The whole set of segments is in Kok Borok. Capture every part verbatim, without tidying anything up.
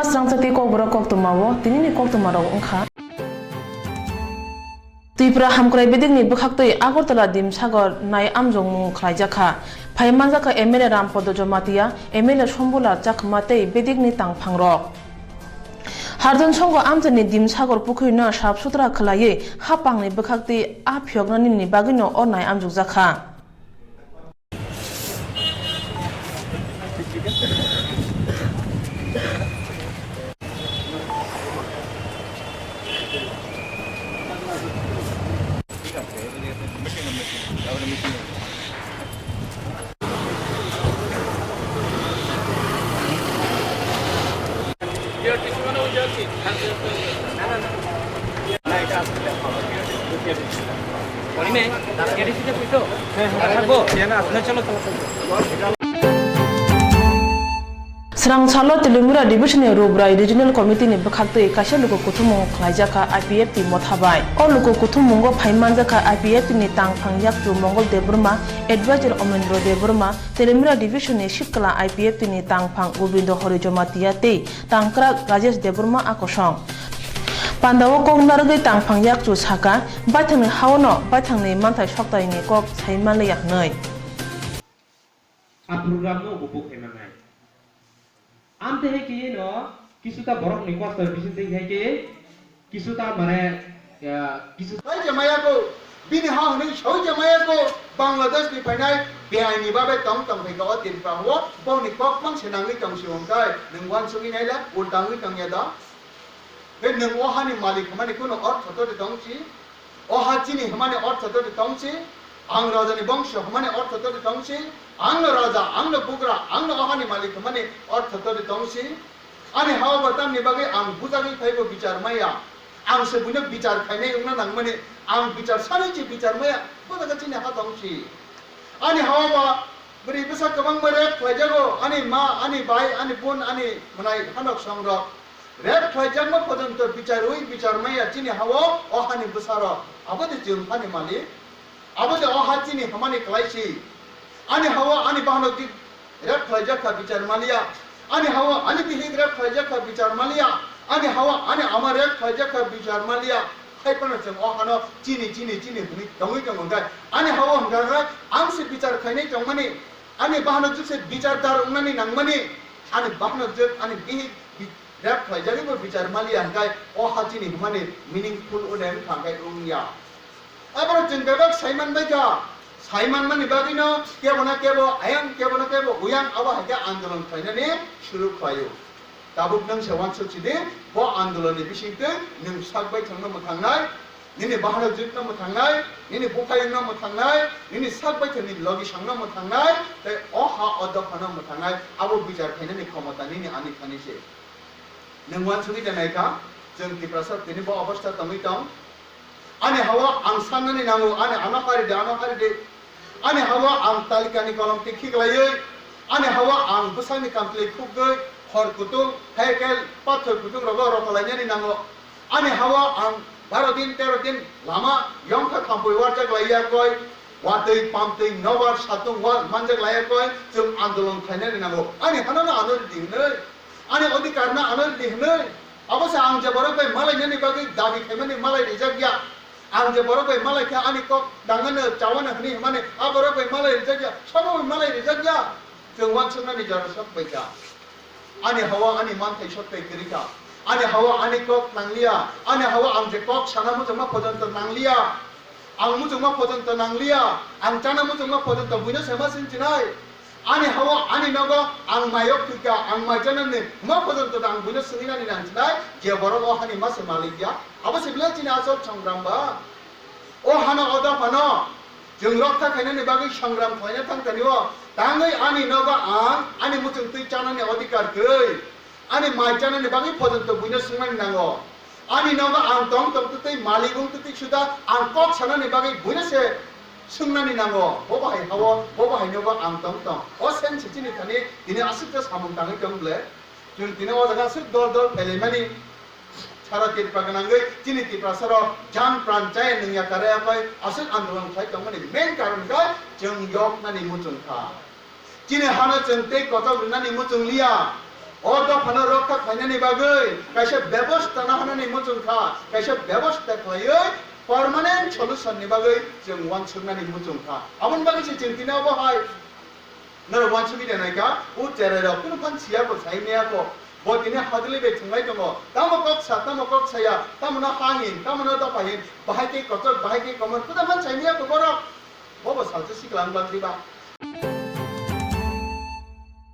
Srangchati kokborok koktwmao tinini koktwmarok wngkha. Tripura hamkrai bedekni bwkhaktwi Agartala Dimsagor nai amjokmung khlaijakha. Phai manjakha M L A Rampodo Jomatia, M L A Sombula Chakma tei bedekni tangphangrok. Hardon Songo amchaini Dimsagor pukhurino sap sutra khwlaiwi hapangni bwkhaktwi a phiyoknani bagwino o nai amjokjakha. Srang salo Telimura Division ni Rubrai Regional Committee ni bwkhaktwi kaisa luku kuthumung khlaijakha I P F T motha bai. O luku kuthumungo phai manjakha I P F T ni tangphang yakchu Mongol Debbarma, Advisor Omendro Debbarma, Telimura Division ni Sitkala I P F T ni tangphang Gobindo Hori Jomatia tei tangkrak Rajesh Debbarma a kosong. Pandao kok narwgwi tangphang yakchu saka, baithangni haono baithangni manthai soktaini kok sai manliya hwnwi. A program no upuk khe manai. Amte hai khe no kisuta borok ni kosto bising tei hai khe kisuta mane, ya, kisu Soi je maya ko, bini ha hwnwi soi je maya ko, Bangladesh ni phainai beaini babe tong tong phai ka o Tripura o, boni kok mang se nangwi tong si hwnkai, nwng uansugwi naila, ultangwi tong ya da. Tei nwng o hani malik hwnmani kunu ortho todi tong si? O ha chini hwnmani ortho todi tong si? Ang rajani bongso hwnmani ortho todi tong si? Ang no raja, ang no bugra, ang no o hani malik hwnmani ortho todi tong si? Ani ha-o ba tamni bagwi ang bujagwi phaibo bichar maya. Ang se buino bichar khainai wngna nangmani, ang bichar sanwi se bichar maya, bo jaga chini ha tong si. Ani ha-o ba bwrwi bwsa kwbangma rep khlaijago, ani ma, ani bai, ani bun, ani mwnai hanok songrok. Rep khlaijakma pojonto bicharwi bichar maya chini ha-o, o hani bwsarok. Abo de chwng hani malik. Abo de o ha chini hwnmani kwlai si. Ani ha-o ani bahanok di rep khlaijak kha bichar maliya. Ani ha-o ani bihik rep khlaijak kha bichar maliya. Ani ha-o ani ama rep khlaijak kha bichar maliya. Hai phano chwng o hano chini, chini, chini hwnwi tongwi tongo hwnkhe. Ani ha-o hwnkha khe ang se bichar khainai tongmani. Ani bahanok jwk se bichar dar wngnani nangmani. Ani bahanok jwk ani bihik bi-, rep khlaijagwi bo bichar maliya hwnkhe o ha chini hwnmani meaningful ode wngkha hwnkhe wngya. Aborok chwng bebak saiman bai kha, saiman mani bagwino kebo na kebo ayang, kebo na kebo uyang, abo hai khe andolon khlainani suru khlaio. Tabuk nwng se uansuk sidi, bo andolonni bisingtwi nwng sak baithangno mwthangnai, nini bahanok jwkno mwthangnai, nini bukhayungno mwthangnai, nini sak baithangni logisongno mwthangnai, tei o ha o dophano mwthangnai, abo bichar khainani khomota nini ani thani se. Nwng uansugwi de naikha, chwng Tiprasa tini bo obostha tongwi tong. Ani ha-o ang sannani nango, ani ano hari de, ano hari de. Ani ha-o ang talikani kolom tikhi glaiwi, ani ha-o ang bwsakni kamchwlwi khukgwi, hor kutung, hekel, pathor kutung rogo rokolainani nango. Ani ha-o ang baro din, tero din lama yongkha thampui warjak laiya koi, watwi, pamtwi, nobar, satung, wal manjak laiya koi, chwng andolon khlainani nango. Ani hano no ano ridi hwnwi. Ani odhikar no ano ridi hwnwi. Abo se ang je borok bai malainani bagwi dabi khaimani malai rijak ya. Ang je borok bai malai khe ani kok dangano chawano hwnwi hwnmani a borok bai malai rijak ya. Sobo bai malai rijak ya. Chwng uansuknani jora sok bai kha. Ani ha-o ani manthai sok bai kwrwi kha. Ani ha-o ani kok nangliya. Ani ha-o ang je kok sana muchungma pojonto nangliya. Ang muchungma pojonto nangliya. Ang chana muchungma pojonto buino se ma sinchinai. Ani ha-o, ani nogo ang mayok thwikha, ang mai chanani hwnma pojonto ang buino swngwi nani nang chinai, je borok o hani ma se malik ya, abo se belai chini asol songram ba. O hano o dophano chwng rokha khainani bagwi songram khlaina thang thani o, tangwi ani nogo ang ani muchung twi chanani odhikar kwrwi. Ani mai chanani bagwi pojonto buino swngmani nango. Ani nogo ang tong tong twtwi malik wng twtwi suda ang kok sanani bagwi buino se swngnani nango. Bo bahai ha-o, bo bahai nogo ang tong tong. O sen se chini thani tini aswk khe samung tangwi tong ble. Chwng tini o jaga aswk dol dol phailaimani. Sara Tripura gwnangwi chini Tiprasarok jan pran chaya nungya karaya koi aswk andolon khlai tongmani main karon khe chwng yoknani muchung kha. Chini hano chwng tei kotor rwnani muchung liya. O dophano rokha khlainani bagwi kaisa bebosta no hwnani muchung kha, kaisa bebosta khlaiwi permanent solution ni bagwi chwng uansuknani muchung kha. Aboni bagwi se chwng tini obo hai norok uansugwi rwnai kha, o cherai rok kunu phan siya ko, sai maya ko. Bo tini hadwlwi bai thwnglai tongo. Tamo kok sa, tamo kok saya, tamo no ha hin, tamo no dopha hin, bahai khe kochok, bahai khe komor, kuda phan sai maya ko borok. Bobo salsa sikla wng bang diba?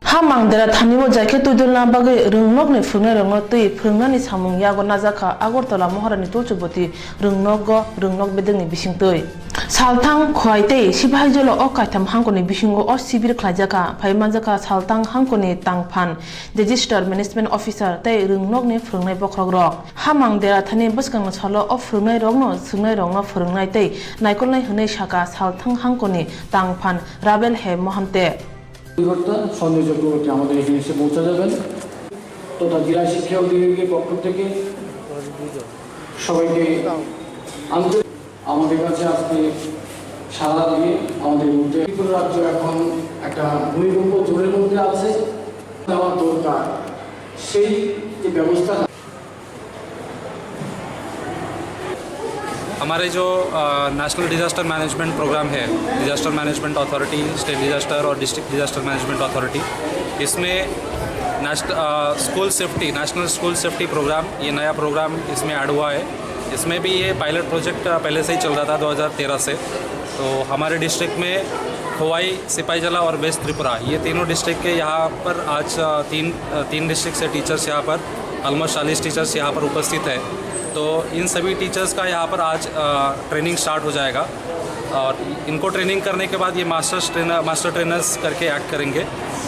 Ha mang dera thani o jaikhe twidulna bagwi rwngnokni phwrwngnairokno twi phwrwngnani samung yago najakha Agartala Maharani Tulsibati rwngnogo rwngnok bedekni bisingtwi. Salthang, Khowai tei Sipahaijolo o kaitham hangkoni bisingo o sibir khlaijakha, phai manjakha Salthang hangkoni tangphan, Disaster Management Officer tei rwngnokni phwrwngnai bokhorokrok. Hamang dera thani bwskangni salo o phwrwngnairokno, swngnairokno phwrwngnai tei naikolnai hwnwi sakha Salthang hangkoni tangphan Rabel He Mohante. অধিকর্তা সঞ্জয় চক্রবর্তী আমাদের এখানে এসে পৌঁছে যাবেন তথা জেলা শিক্ষা অধিকারীর পক্ষ থেকে সবাইকে আন্তরিক আমাদের কাছে আজকে সারা দিয়ে আমাদের মধ্যে ত্রিপুরা রাজ্য এখন একটা ভূমিকম্প জোনের মধ্যে আছে, দেওয়া দরকার। সেই যে ব্যবস্থা हमारे जो नेशनल डिजास्टर मैनेजमेंट प्रोग्राम है, disaster management authority, state disaster और डिस्ट्रिक्ट डिजास्टर मैनेजमेंट अथॉरिटी, इसमें national school safety, national school safety programme, ये नया प्रोग्राम इसमें ऐड हुआ है। इसमें भी ये पायलट प्रोजेक्ट पहले से ही चल रहा था दो हज़ार तेरह से। तो हमारे डिस्ट्रिक्ट में खोवाई, सिपाहीजला और वेस्ट त्रिपुरा, ये तीनों डिस्ट्रिक्ट के यहाँ पर आज, अ, तीन, अ, तीन डिस्ट्रिक्ट से टीचर्स यहाँ पर, ऑलमोस्ट चालीस टीचर्स यहाँ पर उपस्थित है। तो इन सभी टीचर्स का यहाँ पर आज, अ, ट्रेनिंग स्टार्ट हो जाएगा और इनको ट्रेनिंग करने के बाद ये मास्टर्स ट्रेनर, मास्टर ट्रेनर्स करके एक्ट करेंगे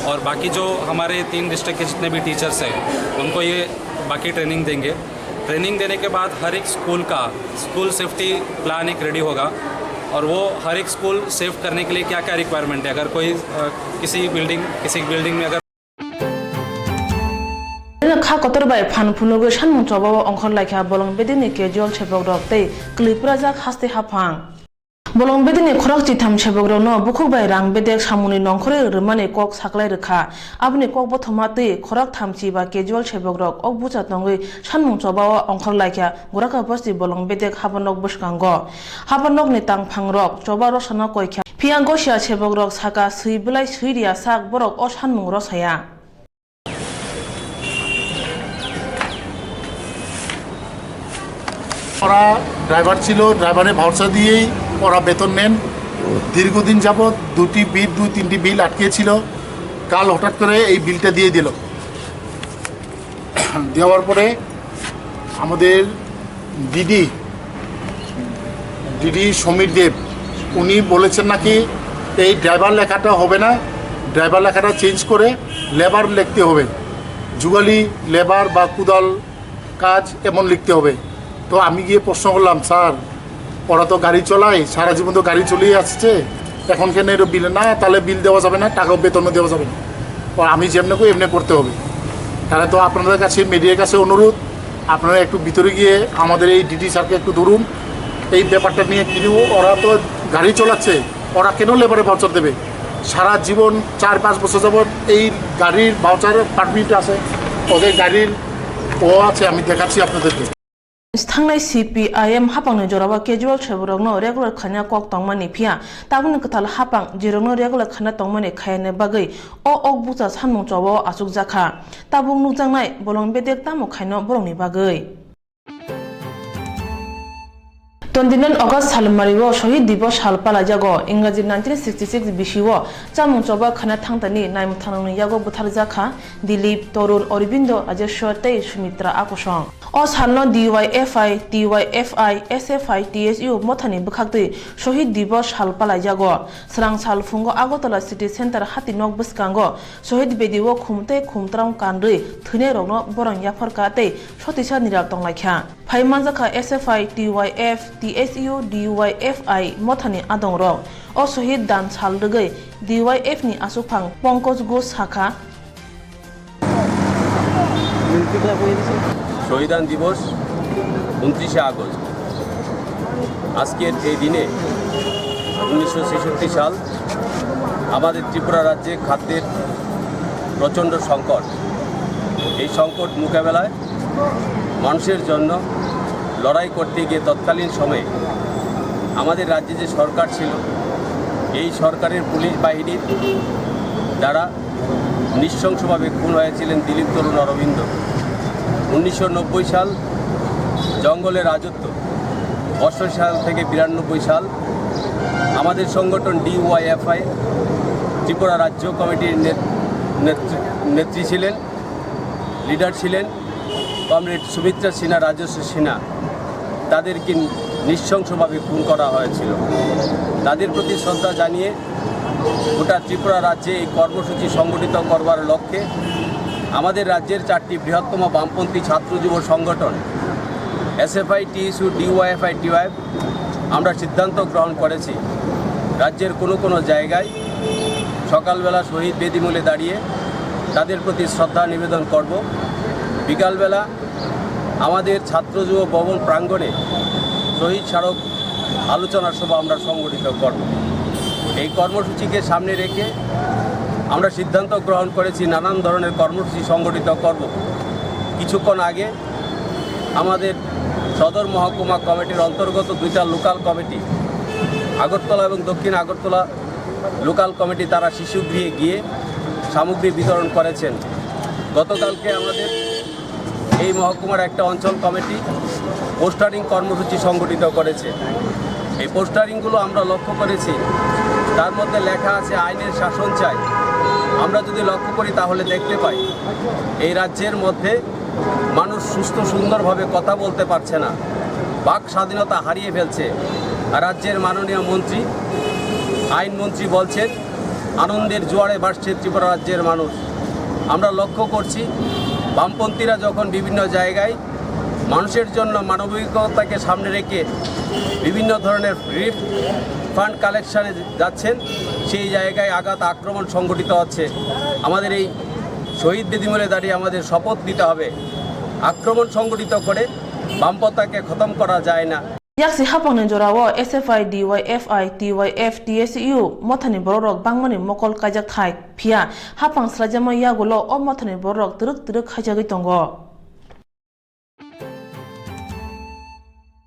और बाकी जो हमारे तीन डिस्ट्रिक्ट के जितने भी टीचर्स हैं, उनको ये बाकी ट्रेनिंग देंगे। ट्रेनिंग देने के बाद हर एक स्कूल का स्कूल सेफ्टी प्लान एक रेडी होगा और वो हर एक स्कूल सेफ करने के लिए क्या क्या रिक्वायरमेंट है। अगर कोई, अ, किसी बिल्डिंग, किसी बिल्डिंग में अगर Kha kotor bai phan phunugwi sanmung chobao ongkhor laikha bolong bedekni casual sepokrok tei kwlwi pwrajak haste haphang. Bolong bedekni khorok chitham sepokrokno bukhuk bai rang bedek samungni nongkhorwi rwmani kok saklai rwkha. Aboni kok bothoma twi khorok thamchi ba casual sepokrok ok bucha tongwi sanmung chobao ongkhor laikha Goraka bosti bolong bedek habanok bwskango. Habanokni tangphangrok choba rosano koikha. Phiya gosia sepokrok saka swi belai swi riya sak borok o sanmung rosaya. ওরা ড্রাইভার ছিল, ড্রাইভারের ভরসা দিয়েই ওরা বেতন নেন। দীর্ঘদিন যাবৎ দুটি বিল, দুই তিনটি বিল আটকে ছিল। কাল হঠাৎ করে এই বিলটা দিয়ে দিল। দেওয়ার পরে আমাদের ডিডি, ডিডি সমীর দেব, উনি বলেছেন নাকি এই ড্রাইভার লেখাটা হবে না, ড্রাইভার লেখাটা চেঞ্জ করে লেবার লিখতে হবে, জুগালি লেবার বা কুদাল কাজ এমন লিখতে হবে। তো আমি গিয়ে প্রশ্ন করলাম, "স্যার, ওরা তো গাড়ি চলায়, সারা জীবন তো গাড়ি চলিয়ে আসছে, এখন কেন এটা বিল?" "না, তাহলে বিল দেওয়া যাবে না, টাকাও বেতনও দেওয়া যাবে না।" "ও, আমি যেমনি করি এমনি করতে হবে।" তাহলে তো আপনাদের কাছে, মিডিয়ার কাছে অনুরোধ, আপনারা একটু ভিতরে গিয়ে আমাদের এই ডিডি স্যারকে একটু ধরুন, এই ব্যাপারটা নিয়ে। কিন্তু ওরা তো গাড়ি চালাচ্ছে, ওরা কেন লেবারের ভাউচার দেবে? সারা জীবন চার পাঁচ বছর যাবত এই গাড়ির ভাউচারের পারমিট আছে, ওদের গাড়ির ও আছে, আমি দেখাচ্ছি আপনাদেরকে। Thangnai C P I M hapangni jorao casual seborokno regular khaina kok tongmani phiya tabukni kwtal hapang jerokno regular khaina tongmani khayani bagwi o ok bucha sanmung chobao achukjakha. Tabuk nukjaknai bolong bedek tamo khaino borokni bagwi. Twenty nine August salmario Shohid Divos sal palaijago. Ingraji nineteen sixty six bisio chamung choba khana thangtani naimwthangrokni yago butharjakha Dilip, Torun, Aurobindo, Rajeshwar tei Sumitra Akosong. O salno D Y F I, T Y F I, S F I, T S U mothani bwkhaktwi Shohid Divos sal palaijago. Srang sal phungo Agartala City Center hati nok bwskango Shohid Bedi o khum tei khum tram kanrwi thwinairokno borong yapharkha tei sotisa niral tonglaikha. Phai manjakha S F I, T Y F, T S U, D Y F I mothani adongrok. O Shohid dan sal rwgwi D Y F ni aswkphang Pankaj Ghosh sakha, শহীদান দিবস ঊনত্রিশে আগস্ট। আজকের এই দিনে উনিশশো ছেষট্টি সাল আমাদের ত্রিপুরা রাজ্যে খাদ্যের প্রচণ্ড সংকট। এই সংকট মোকাবেলায় মানুষের জন্য লড়াই করতে গিয়ে তৎকালীন সময়ে আমাদের রাজ্যে যে সরকার ছিল, এই সরকারের পুলিশ বাহিনীর দ্বারা নৃশংসভাবে খুন হয়েছিলেন দিলীপ তরুণ অরবিন্দ। উনিশশো নব্বই সাল, জঙ্গলের রাজত্ব, অষ্টাশি সাল থেকে বিরানব্বই সাল, আমাদের সংগঠন ডিওয়াইএফআই ত্রিপুরা রাজ্য কমিটির নেত-, নেতৃ-, নেত্রী ছিলেন, লিডার ছিলেন কমরেড সুমিত্রা সিনহা, রাজস্ব সিনহা। তাদেরকে নৃশংসভাবে খুন করা হয়েছিল। তাদের প্রতি শ্রদ্ধা জানিয়ে গোটা ত্রিপুরা রাজ্যে এই কর্মসূচি সংগঠিত করবার লক্ষ্যে আমাদের রাজ্যের চারটি বৃহত্তম বামপন্থী ছাত্র যুব সংগঠন এসএফআই, টিএসইউ, ডিওয়াইএফআই, টিওয়াইএফ আমরা সিদ্ধান্ত গ্রহণ করেছি রাজ্যের কোনো কোনো জায়গায় সকালবেলা শহীদ বেদিমূলে দাঁড়িয়ে তাদের প্রতি শ্রদ্ধা নিবেদন করব। বিকালবেলা আমাদের ছাত্র যুব ভবন প্রাঙ্গণে শহীদ স্মারক আলোচনা সভা আমরা সংগঠিত করব। এই কর্মসূচিকে সামনে রেখে আমরা সিদ্ধান্ত গ্রহণ করেছি নানান ধরনের কর্মসূচি সংগঠিত করব। কিছুক্ষণ আগে আমাদের সদর মহকুমা কমিটির অন্তর্গত দুইটা লোকাল কমিটি, আগরতলা এবং দক্ষিণ আগরতলা লোকাল কমিটি, তারা শিশুগৃহে গিয়ে সামগ্রী বিতরণ করেছেন। গতকালকে আমাদের এই মহকুমার একটা অঞ্চল কমিটি পোস্টারিং কর্মসূচি সংগঠিত করেছে। এই পোস্টারিংগুলো আমরা লক্ষ্য করেছি, তার মধ্যে লেখা আছে "আইনের শাসন চাই।" আমরা যদি লক্ষ্য করি, তাহলে দেখতে পাই এই রাজ্যের মধ্যে মানুষ সুস্থ সুন্দরভাবে কথা বলতে পারছে না, বাক স্বাধীনতা হারিয়ে ফেলছে। আর রাজ্যের মাননীয় মন্ত্রী, আইন মন্ত্রী বলছেন, "আনন্দের জোয়ারে ভাসছে ত্রিপুরা রাজ্যের মানুষ।" আমরা লক্ষ্য করছি, বামপন্থীরা যখন বিভিন্ন জায়গায় মানুষের জন্য মানবিকতাকে সামনে রেখে বিভিন্ন ধরনের রিলিফ ফান্ড কালেকশনে যাচ্ছেন, সেই জায়গায় আঘাত আক্রমণ সংঘটিত হচ্ছে। আমাদের এই শহীদ বেদিমূলে দাঁড়িয়ে আমাদের শপথ নিতে হবে, আক্রমণ সংঘটিত করে বামপন্থাকে খতম করা যায় না। Yaksi hapangni jorao S F I, D Y F I, T Y F, T S U mothani bororok bangmani mokol kaijak thai, phiya hapang swlaijakma yagulo o mothani bororok twrwk twrwk khaijagwi tongo.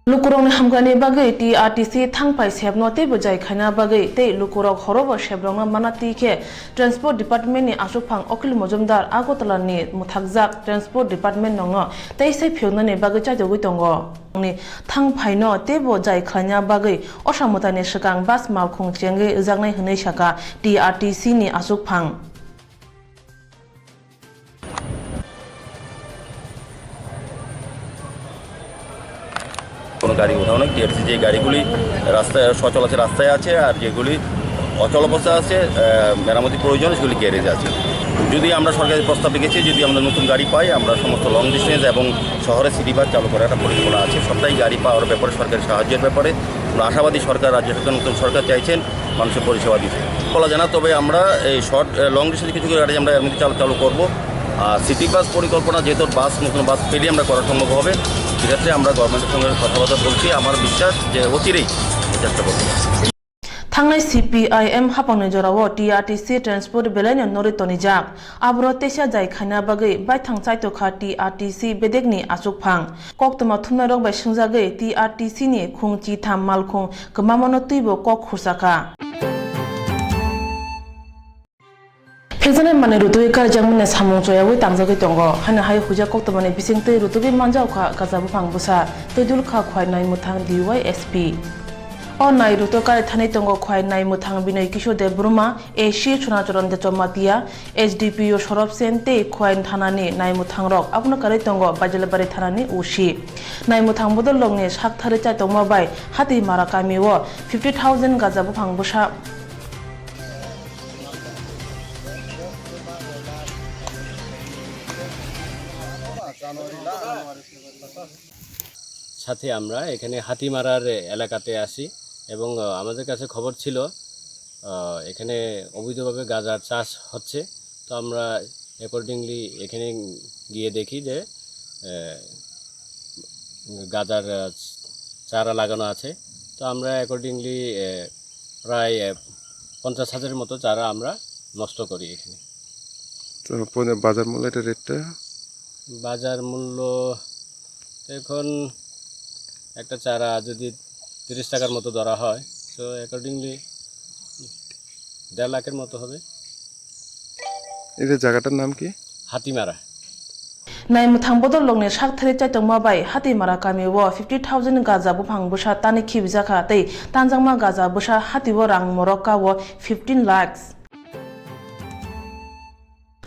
Lukurokni hamkrai bagwi T R T C thangphai sepno teibo jai khaina bagwi tei lukurok horobo seprokno mana twi khe Transport Department ni achukphang Akhil Mojumdar Agartala ni mwthakjak Transport Department nokno teisai phiyoknani bagwi chaitogwi tongo. Ni thangphaino teibo jai khlaina bagwi osa mwtaini swkang bus malkhung chengwi rwjaknai hwnwi sakha T R T C ni achukphang. কোনো গাড়ি উঠানো, টিআরসি যে গাড়িগুলি রাস্তায় সচল আছে, রাস্তায় আছে, আর যেগুলি অচল অবস্থা আছে, আহ, মেরামতি প্রয়োজন, সেগুলি গ্যারেজে আছে। যদি আমরা সরকারের প্রস্তাব রেখেছি, যদি আমরা নতুন গাড়ি পাই, আমরা সমস্ত লং ডিস্টেন্স এবং শহরে সিটি বাস চালু করার একটা পরিকল্পনা আছে। সপ্তাহে গাড়ি পাওয়ার ব্যাপারে, সরকারের সাহায্যের ব্যাপারে আমরা আশাবাদী। সরকার, রাজ্য সরকার, নতুন সরকার চাইছেন মানুষের পরিষেবা দিতে, বলা যায় না। তবে আমরা এই শর্ট, আহ, লং ডিস্টেন্স কিছু কিছু গাড়ি আমরা এর মধ্যে চালু, চালু করবো। আর সিটি বাস পরিকল্পনা, যেহেতু বাস, নতুন বাস পেলে আমরা করা সম্ভব হবে, সেক্ষেত্রে আমরা গভর্নমেন্টের সঙ্গে কথাবার্তা বলছি। আমার বিশ্বাস যে অচিরেই চেষ্টা করবো। Thangnai C P I M hapangni jorao T R T C transport belaino norwi tonijak. Aboro teisa jai khaina bagwi baithang chaitokha T R T C bedekni achukphang. Koktwma thumnairok bai swngjagwi T R T C ni khung chitham malkhung kwmamano twibo kok khurchakha. Phekjaknai manwi rutugwi karijakmani samung choyawi tangjagwi tongo. Haino hai huijak koktwmani bisingtwi rutugwi manjakha gaja buphang bwsa, twi dulkha Khwai Naimwthang D Y S P. O nai rutuk kari thani tongo Khwai Naimwthang Binoy Kishore Debbarma, A C Sonacharan Dechomatiya, S D P O Sorop Sen tei Khwai thanani naimwthangrok, abono karwi tongo Baijalbari thanani O C. Naimwthang bodolrokni saktharwi chaitokma bai Hatimara kamio fifty thousand gaja buphang bwsa সাথে আমরা এখানে হাতিমারার এলাকাতে আসি এবং, আহ, আমাদের কাছে খবর ছিল, আহ, এখানে অবৈধভাবে গাঁজার চাষ হচ্ছে। তো আমরা অ্যাকর্ডিংলি এখানে গিয়ে দেখি যে, আহ, গাঁজার, আহ, চারা লাগানো আছে। তো আমরা অ্যাকর্ডিংলি, আহ, প্রায়, আহ, পঞ্চাশ হাজারের মতো চারা আমরা নষ্ট করি এখানে। তো প্রতি বাজার মূল্য এটা রেটটা? বাজার মূল্য এখন একটা চারা যদি তিরিশ টাকার মতো ধরা হয়, তো accordingly দেড় লাখের মতো হবে। এই যে জায়গাটার নাম কি? Hatimara. Naimwthang bodol lokni sak thari chaitokma bai Hatimara kamio fifty thousand gaja buphang bwsa tani khibijakha tei tanjakma gaja bwsa hatio rang morok kao fifteen lakhs.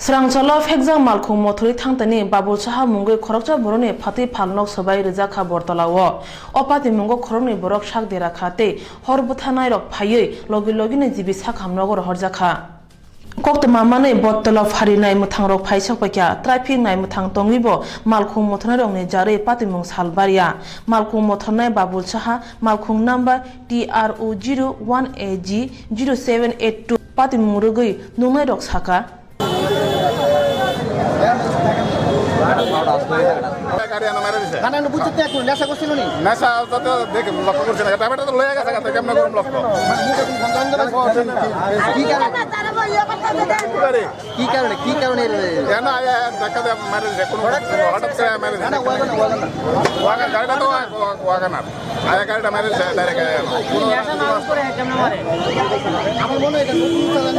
Srangchalo phekjak malkhung mothorwi thangtani Babul Saha mungwi khoroksa borokni phatwi phalnok swbai rwjakha Bortolao. O patimungo khoroknwi borok sak derakha tei hor bwthanairok phaiwi logi logino jibi sakham nogo rohorjakha. Koktwma manwi Bortola phari naimwthangrok phai sokpaikha. Traffic naimwthang tongwibo malkhung mothornairokni jarwi patimung sal barya. Malkhung mothornai Babul Saha, malkhung number T R O zero one A G zero seven eight two patimung rwgwi nungnairok sakha. গাড়ি আনো মারা দিছে। না, না, না, বুঝতে তো একটু নেশা করছিল নি? নেশা তো, তো দেখে লক্ষ্য করছে না। ট্যাবলেট তো লয়ে গেছে, তো কেমনে গরম লক্ষ্য? কি কারণে? কি কারণে? কি কারণে? কেন আয়া ধাক্কা দিয়ে মারা দিছে? কোনো হঠাৎ করে মারা দিছে। না, না, ওয়াগন, ওয়াগন না। ওয়াগন, গাড়িটা তো ওয়া-, ওয়াগনার। আয়া গাড়িটা মারা দিছে, ডাইরেক্ট আয়া। নেশা না করে কেমনে মারে? আমার মনে হয় এটা নতুন চালান।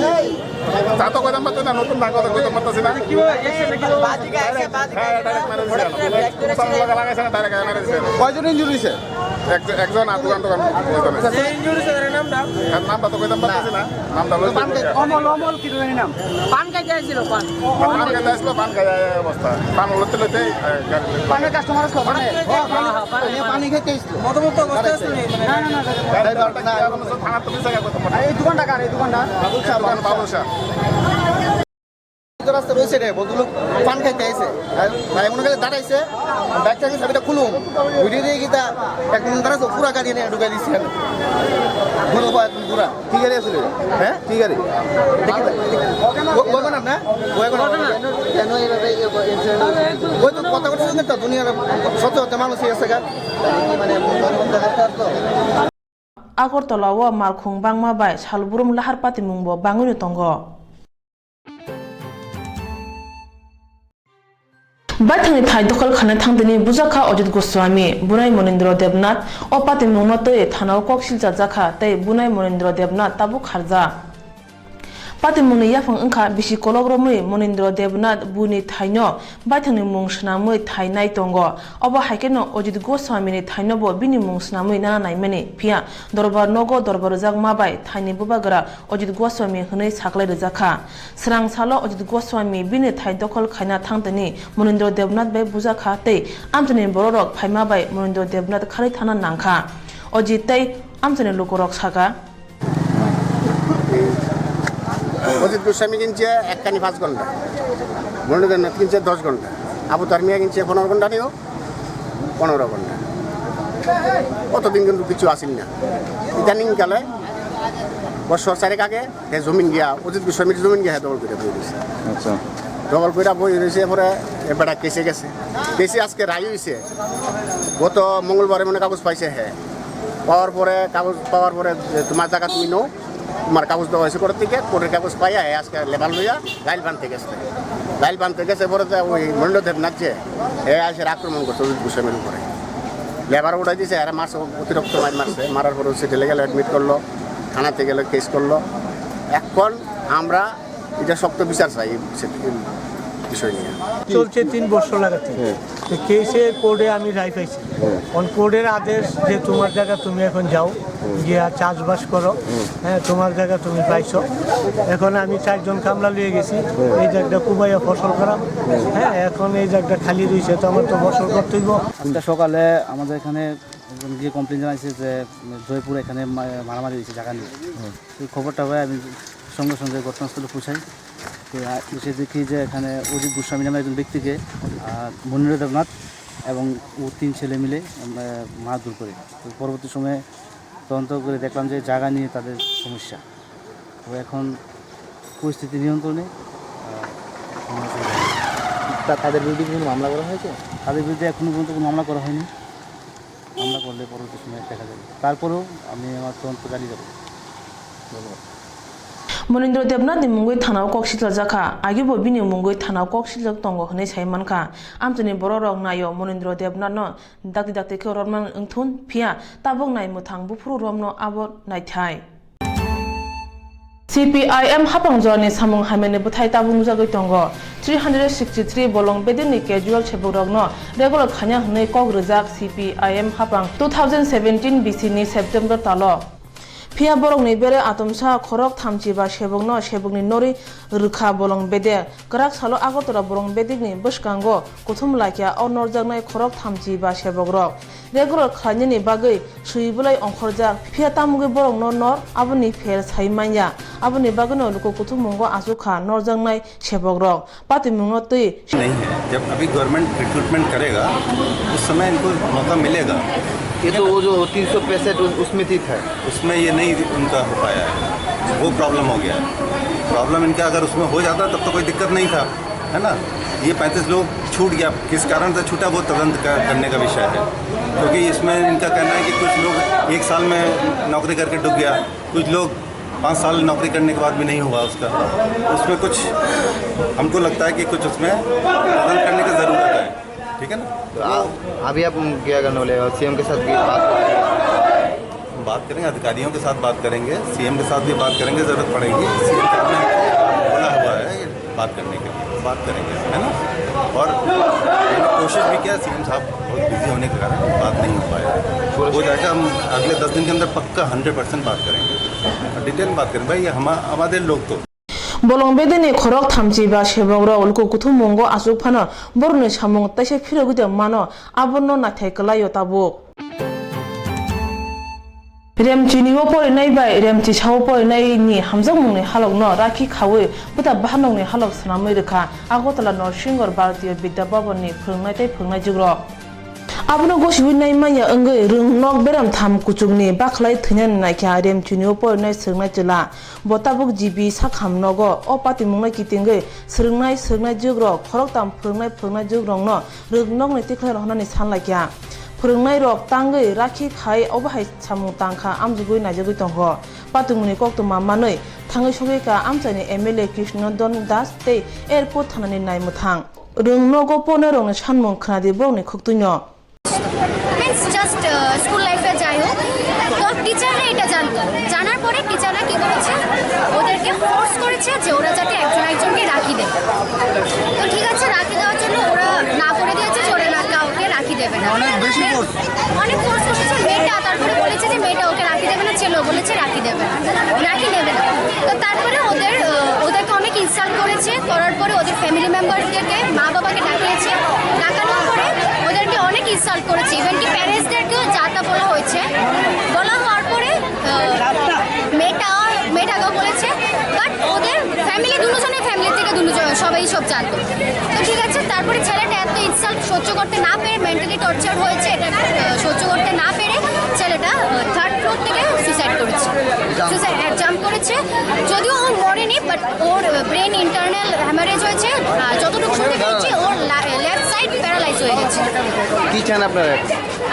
তা তো কইতাম পারতেছি না, নতুন না, কথা কইতাম পারতেছি না। কিভাবে? একসাথে কিভাবে? বাদিকে আইসে, বাদিকে হ্যাঁ, আইসে। ডাইরেক্ট মেরে দিছে। হঠাৎ করে ব্যাক করে চলে গেল। কয়জন ইনজুরি হইছে? একজন, একজন আর দুজন তো আমি কইতাম না। যে ইনজুরি হইছে, এর নাম না? এর নামটা তো কইতাম পারতেছি না। নামটা লইতে পান খাই-, অমল, অমল কি জানি নাম? পান খাইতে আইছিল, পান। পান খাইতে আইছিল, পান খাইয়া এই অবস্থা। পান লইতে লইতে, এ, গাড়ি পানের কাস্টমার আসলো, মানে? হ্যাঁ, হ্যাঁ, পান, এ পানি খাইতে আইছিল। মতো মতো অবস্থা আছে নি? মানে না, না, না, না। গাড়ি তো একটা কি আর হলো, থানার তো পিছে গেছে। আর এই দোকানটা কার, এই দোকানটা? বাবুল শাহ, দোকান বাবুল শাহ। তো রাস্তা রয়েছে রে, ভদ্রলোক পান খাইতে আইছে। আর ভাই মনে করে দাঁড়াইছে, ব্যাগ থেকে চাবিটা খুলুম। ভিডিও দিয়ে কি তা এক মিনিট দাঁড়াইছে, পুরা গাড়ি নিয়ে ঢুকাই দিচ্ছে। পুরো পুরা। কি গাড়ি আসলে? হ্যাঁ? কি গাড়ি? দেখি, দেখি। ও-, ওয়াগনার না? ওয়াগনার। কেন, কেন এইভাবে ইয়ে করে, ইনসিডেন্ট হয়েছে? ওই তো কথা বলছে না তো, দুনিয়ার সত্য সত্য মানুষ এই আছে গা। মানে, Agartala o malkhung bangma bai salbrum lahar patimung bo bangwino tongo. Baithangni thai dokhol khaina thangtini bujakha Ajit Goswami, bunai Monindra Debnath o patimungno twi thanao kok silchajakha tei bunai Monindra Debnath tabuk kharjak. Patimungni yaphang wngkha bisi kolok romwi Monindra Debnath buni thaino baithangni mung swnamwi thai nai tongo. Obo hai kheno Ajit Goswamini thaino bo bini mung swnamwi nana naimani. Phiya dorbar nogo dorbar rwjak ma bai thaini bubagra Ajit Goswami hwnwi saklai rwjak kha. Srang salo Ajit Goswami bini thai dokhol khaina thangtini Monindra Debnath bai bujakha tei amchaini bororok phaima bai Monindra Debnath kharwi thana nangkha. Ajit tei amchaini lukurok sakha. Ajit গোস্বামী কিনছে এক কানি পাঁচ ঘন্টা, মনোরঞ্জন নাথ কিনছে দশ ঘন্টা, আবু তার মিয়া কিনছে পনেরো ঘন্টা নিও, পনেরো ঘন্টা। অতদিন কিন্তু কিছু আসিল না। ইদানিং কালে বছর চারেক আগে হে জমিন গিয়া, অজিত গোস্বামীর জমিন গিয়া হে দখল করে বই রয়েছে। আচ্ছা। দখল করে বই রয়েছে, এরপরে এ বেটা কেসে গেছে। কেসে আজকে রায় হইছে। গত মঙ্গলবারে মনে কাগজ পাইছে হে। পাওয়ার পরে, কাগজ পাওয়ার পরে যে তোমার জায়গা তুমি নাও, তোমার কাগজ দেওয়া হয়েছে কোর্ট থেকে, কোর্টের কাগজ পাইয়া হে আজকে লেবার লইয়া লাইল বানতে গেছে। লাইল বানতে গেছে পরে তো ওই মহেন্দ্র দেবনাথ যে, হে আসে আক্রমণ করছে অজিত গোস্বামীর উপরে। লেবার উঠাই দিছে, এরা মারছে, অতিরিক্ত মার মারছে, মারার পরে সিটি লিগেল অ্যাডমিট করলো, থানাতে গেলে কেস করলো। এখন আমরা এটা শক্ত বিচার চাই এই বিষয় নিয়ে। চলছে তিন বছর লাগাতে। হুম। তো কেসে কোর্টে আমি রায় পাইছি। হুম। অন কোর্টের আদেশ যে তোমার জায়গা তুমি এখন যাও, হুম। গিয়া চাষবাস করো। হুম। হ্যাঁ, তোমার জায়গা তুমি পাইছো। এখন আমি চারজন কামলা লিয়ে গেছি। হুম। এই জায়গাটা কুবাইয়া ফসল করাম। হুম। হ্যাঁ, এখন এই জায়গাটা খালি রয়েছে, তো আমার তো ফসল করতে হইব। আজকে সকালে আমাদের এখানে একজন গিয়ে কমপ্লেন জানাইছে যে জয়পুর এখানে মা-, মারামারি হয়েছে জায়গা নিয়ে। হুম। এই খবরটা পাই আমি সঙ্গে সঙ্গে ঘটনাস্থলে পৌঁছাই। তো, আ, এসে দেখি যে এখানে অজিত গোস্বামী নামে একজন ব্যক্তিকে, আ, মনীন্দ্র দেবনাথ এবং ও তিন ছেলে মিলে, আ, মারধর করে। তো পরবর্তী সময়ে তদন্ত করে দেখলাম যে জায়গা নিয়ে তাদের সমস্যা। তো এখন পরিস্থিতি নিয়ন্ত্রণে, আ, তা-, তাদের বিরুদ্ধে কোনো মামলা করা হয়েছে? তাদের বিরুদ্ধে এখনো পর্যন্ত কোনো মামলা করা হয়নি। মামলা করলে পরবর্তী সময়ে দেখা যাবে। তারপরেও আমি আমার তদন্ত চালিয়ে যাবো। ধন্যবাদ। Monindra Debnath ni mungwi thanao kok sichajak kha, agibo bini mungwi thanao kok sichajak tongo hwnwi sai mankha. Amchaini bororok naio Monindra Debnath no dakti dakti khe romnang wngthun, phiya tabuk nai mwthang buphuru romno abo naithai. C P I M hapang jorani samung hamyani bwthai tabuk nukjagwi tongo. Three hundred sixty three bolong bedekni casual sebokrokno regular khaina hwnwi kok rwjak C P I M hapang two thousand seventeen B C ni September talo. Phiya borokni bere atomsa khorok thamchi ba sebokno sebokni norwi rwkha bolong bedek. Kwrak salo Agartala bolong bedekni bwskango kuthum laikha o norjaknai khorok thamchi ba sebokrok. Regular khlainani bagwi swi bwlai ongkhorjak, phiya tamogwi borokno nor aboni pher sai manya. Aboni bagwino luku kuthumungo achukha norjaknai sebokrok. Patimungno twi नहीं है। जब अभी government recruitment करेगा, उस समय इनको मौका मिलेगा। ये तो वो जो तीन सौ पैंसठ उस-, उसमें थी था। उसमें ये नहीं उनका हो पाया है, वो प्रॉब्लम हो गया है। प्रॉब्लम इनका अगर उसमें हो जाता तब तो कोई दिक्कत नहीं था, है ना? ये पैंतीस लोग छूट गया, किस कारण से छूटा वो तदंत का, करने का विषय है, क्योंकि इसमें इनका कहना है कि कुछ लोग एक साल में नौकरी करके डूब गया, कुछ लोग पाँच साल नौकरी करने के बाद भी नहीं हुआ उसका, उसमें कुछ हमको लगता है कि कुछ उसमें तदंत करने की ज़रूरत है, ठीक है ना? तो आ-, अभी आप क्या करने वाले हो? सीएम के साथ भी बात बात करेंगे, अधिकारियों के साथ बात करेंगे, सीएम के साथ भी बात करेंगे, ज़रूरत पड़ेगी। सीएम साहब ने बोला हुआ है बात करने के लिए, बात करेंगे, है ना? और मैंने कोशिश भी किया, सीएम साहब बहुत बिजी होने के कारण बात नहीं हो पाया। हो जाएगा, हम अगले दस दिन के अंदर पक्का हंड्रेड परसेंट बात करेंगे, डिटेल में बात करेंगे। भाई, ये हम, हमारे लोग तो Bolong bedekni khorok thamchi ba sebokrok luku kuthumungo achuk phano borokni samung taisa phirogwi de mano, abono naithai kwlaio tabuk. Remchini o porinai bai Remchisa o porinai ni hamjakmungni halokno rakhi khaui bwta bahanokni halok swnamwi rwkha Agartala Norsingor Bharatiya Vidya Bhavan ni phwrwngnai tei phwrwngnai jugrok. Abono gosiwi nai manya wngwi rwngnok beram tham kuchukni bakhlai thwinani naikha Remchini o porinai swrwngnai chwla. Bo tabuk G B sakham nogo o patimungno kitingwi swrwngnai swrwngnai jugrok khoroktham phwrwngnai phwrwngnai jugrokno rwngnokni tikhlai rohornani san laikha. Phwrwngnairok tangwi rakhi khai obo hai samung tangkha amjugwi naijagwi tongkho. Patimungni koktwma manwi thangwi sogwi ka amchaini M L A Krishnandan Das tei airport thanani naimwthang. Rwngnogo ponoirokni sanmung khwnadi borokni khuktuino. Means just, uh, school life-এ যাই হোক, তো টিচাররা এটা জানতো, জানার পরে টিচাররা কি করেছে, ওদেরকে ফোর্স করেছে যে ওরা যাতে একজন একজনকে রাখি দেয়। তো ঠিক আছে, রাখি দেওয়ার জন্য ওরা না করে দিয়েছে যে ওরা না কাউকে রাখি দেবে না। অনেক বেশি ফোর্স। অনেক ফোর্স করেছে মেয়েটা, তারপরে বলেছে যে মেয়েটা ওকে রাখি দেবে না, ছেলেও বলেছে রাখি দেবে না, রাখি দেবে না। তো তারপরে ওদের, আহ, ওদেরকে অনেক ইনসাল্ট করেছে, করার পরে ওদের ফ্যামিলি মেম্বারদেরকে, মা বাবাকে ডাকিয়েছে, ডাকানোর পরে ওদেরকে অনেক ইনসাল্ট করেছে, ইভেন কি প্যারেন্টসদেরকেও যা তা বলা হয়েছে। বলা হওয়ার পরে, আহ, মেয়েটা, মেয়েটাকেও বলেছে, বাট ওদের ফ্যামিলি, দুজনের ফ্যামিলি থেকে দুজন, সবাই সব জানতো। তো ঠিক আছে, তারপরে ছেলেটা এত ইনসাল্ট সহ্য করতে না পেরে, মেন্টালি টর্চার হয়েছে, এটা, আহ, সহ্য করতে না পেরে ছেলেটা, আহ, থার্ড ফ্লোর থেকে সুইসাইড করেছে। সুইসাইড, জাম্প করেছে। যদিও ও মরেনি, বাট ওর ব্রেন ইন্টারনাল হ্যামারেজ হয়েছে। আহ, যতটুকু শুনতে পেয়েছি, ওর লা-, লেফট সাইড প্যারালাইজ হয়ে গেছে। কি চান আপনারা?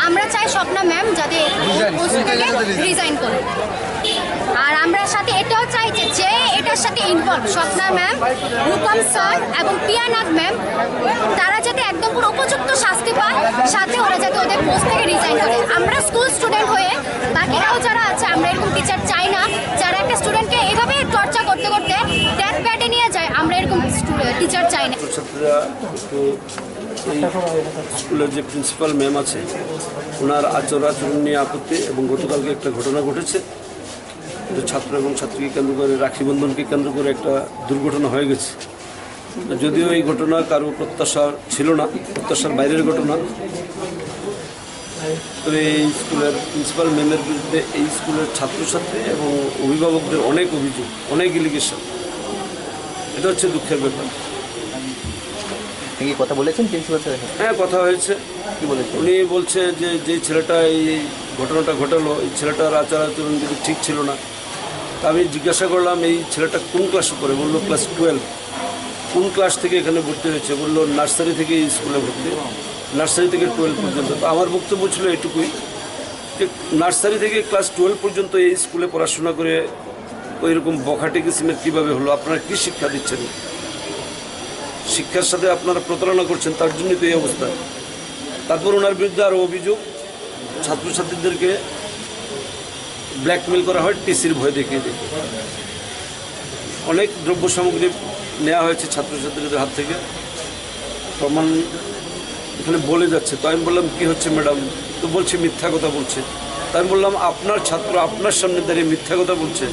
আমরা চাই স্বপ্না ম্যাম যাতে রিজাইন, ওই স্কুল থেকে স্কুল থেকে যাতে রিজাইন। রিজাইন করে। আর আমরা সাথে এটাও চাই যে, যে এটার সাথে ইনভলভ, স্বপ্না ম্যাম, রূপম স্যার এবং পিয়ানাথ ম্যাম, তারা যাতে একদম পুরো উপযুক্ত শাস্তি পায়, সাথে ওরা যাতে ওদের পোস্ট থেকে রিজাইন করে। আমরা স্কুল স্টুডেন্ট হয়ে বাকিরাও যারা আছে, আমরা এরকম টিচার চাই না, যারা একটা স্টুডেন্টকে এভাবে টর্চার করতে করতে ডেথ বেডে নিয়ে যায়, আমরা এরকম স্টু-, টিচার চাই না। ছাত্ররা একটু এই স্কুলের যে প্রিন্সিপাল ম্যাম আছে, ওনার আচার আচরণ নিয়ে আপত্তি, এবং গতকালকে একটা ঘটনা ঘটেছে, যে ছাত্র এবং ছাত্রীকে কেন্দ্র করে, রাখি বন্ধনকে কেন্দ্র করে একটা দুর্ঘটনা হয়ে গেছে। যদিও এই ঘটনা কারো প্রত্যাশা ছিল না, প্রত্যাশার বাইরের ঘটনা। তবে এই স্কুলের প্রিন্সিপাল ম্যামের বিরুদ্ধে এই স্কুলের ছাত্রছাত্রী এবং অভিভাবকদের অনেক অভিযোগ, অনেক এলিগেশন। এটা হচ্ছে দুঃখের ব্যাপার। আপনি কি কথা বলেছেন প্রিন্সিপাল স্যারের সাথে? হ্যাঁ, কথা হয়েছে। কি বলেছেন? উনি বলছে যে, যে ছেলেটা এই ঘটনাটা ঘটালো, এই ছেলেটার আচার আচরণ যদি ঠিক ছিল না। তা আমি জিজ্ঞাসা করলাম, "এই ছেলেটা কোন ক্লাসে পড়ে?" বললো, "ক্লাস টুয়েলভ।" "কোন ক্লাস থেকে এখানে ভর্তি হয়েছে?" বললো, "নার্সারি থেকে এই স্কুলে ভর্তি, নার্সারি থেকে টুয়েলভ পর্যন্ত।" তো আমার বক্তব্য ছিল এটুকুই, যে নার্সারি থেকে ক্লাস টুয়েলভ পর্যন্ত এই স্কুলে পড়াশোনা করে ওইরকম বখাটে কিসিমের কিভাবে হলো? আপনারা কি শিক্ষা দিচ্ছেন? শিক্ষার সাথে আপনারা প্রতারণা করছেন, তার জন্যই তো এই অবস্থা। তারপর ওনার বিরুদ্ধে আরো অভিযোগ, ছাত্রছাত্রীদেরকে ব্ল্যাকমেইল করা হয় টিসির ভয় দেখিয়ে দিয়ে। অনেক দ্রব্য সামগ্রী নেওয়া হয়েছে ছাত্রছাত্রীদের হাত থেকে, প্রমাণ এখানে বলে যাচ্ছে। তো আমি বললাম, "কি হচ্ছে ম্যাডাম?" তো বলছে, "মিথ্যা কথা বলছে।" তো আমি বললাম, "আপনার ছাত্র আপনার সামনে দাঁড়িয়ে মিথ্যা কথা বলছে,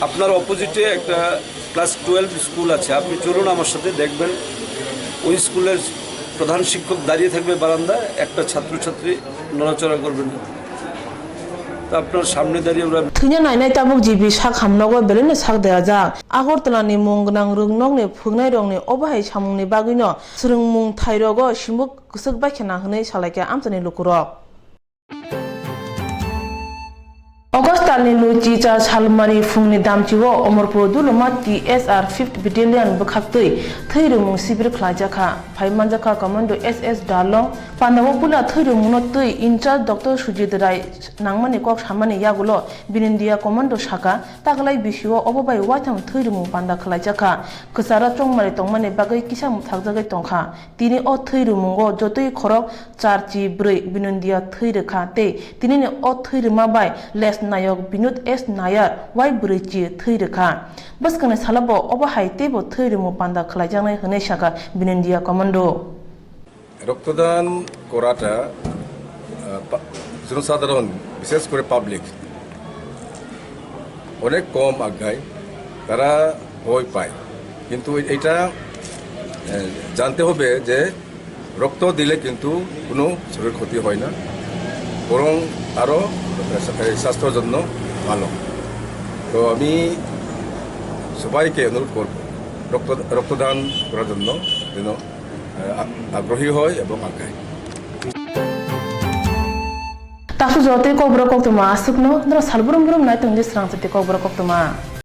আপনার অপোজিটে একটা ক্লাস টুয়েলভ স্কুল আছে, আপনি চলুন আমার সাথে, দেখবেন ওই স্কুলের প্রধান শিক্ষক দাঁড়িয়ে থাকবে বারান্দায়, একটা ছাত্রছাত্রী নড়াচড়া করবে না।" তো আপনার সামনে দাঁড়িয়ে আমরা Thwina nainai tabuk G B sak hamnogo belai no sak derajak. Agartala ni mung gwnang rwngnokni phwrwngnairokni obo hai samungni bagwino swrwngmung thairogo simuk kwchwk bai khe na hwnwi salaikha amchaini lukurok. August talni luchi cha salmari phungni damchio Omorpur duluma T S R fifth Battalion bwkhaktwi thwi rwmung sibir khlaijakha. Phai manjakha Commando S S Darlong, pandao puila thwi rwmungno twi in charge Doctor Sujit Rai nangmani kok samani yagulo Binondiya Commando saka, taklai bisio obo bai waitham thwi rwmung panda khlaijakha. Kwcharo chongmari tongmani bagwi kisa mwthakjagwi tongkha. Tini o thwi rwmungo jotoi khorok char chi bwrwi Binondiya thwi rwkha tei tinini o thwi rwma bai les nayok Binod S Nayar wai bwrwi chi thwi rwkha. Bwskangni salobo obo hai teibo thwi rwmung panda khlaijaknai hwnwi sakha Binondiya Commando. রক্তদান করাটা, আহ, পা-, জনসাধারণ, বিশেষ করে পাবলিক, অনেক কম আজ্ঞায় তারা ভয় পায়, কিন্তু এটা, আহ, জানতে হবে যে রক্ত দিলে কিন্তু কোনো শরীর ক্ষতি হয় না, বরং আরও, আহ, স্বাস্থ্যর জন্য ভালো। তো আমি সবাইকে অনুরোধ করব রক্ত, রক্তদান করার জন্য যেন, আহ, আ-, আগ্রহী হয় এবং আগ্রহী। Tasu jotoi kokborok koktwma aswkno, norok salbrum brum nai tongdi srang jotoi kokborok koktwma.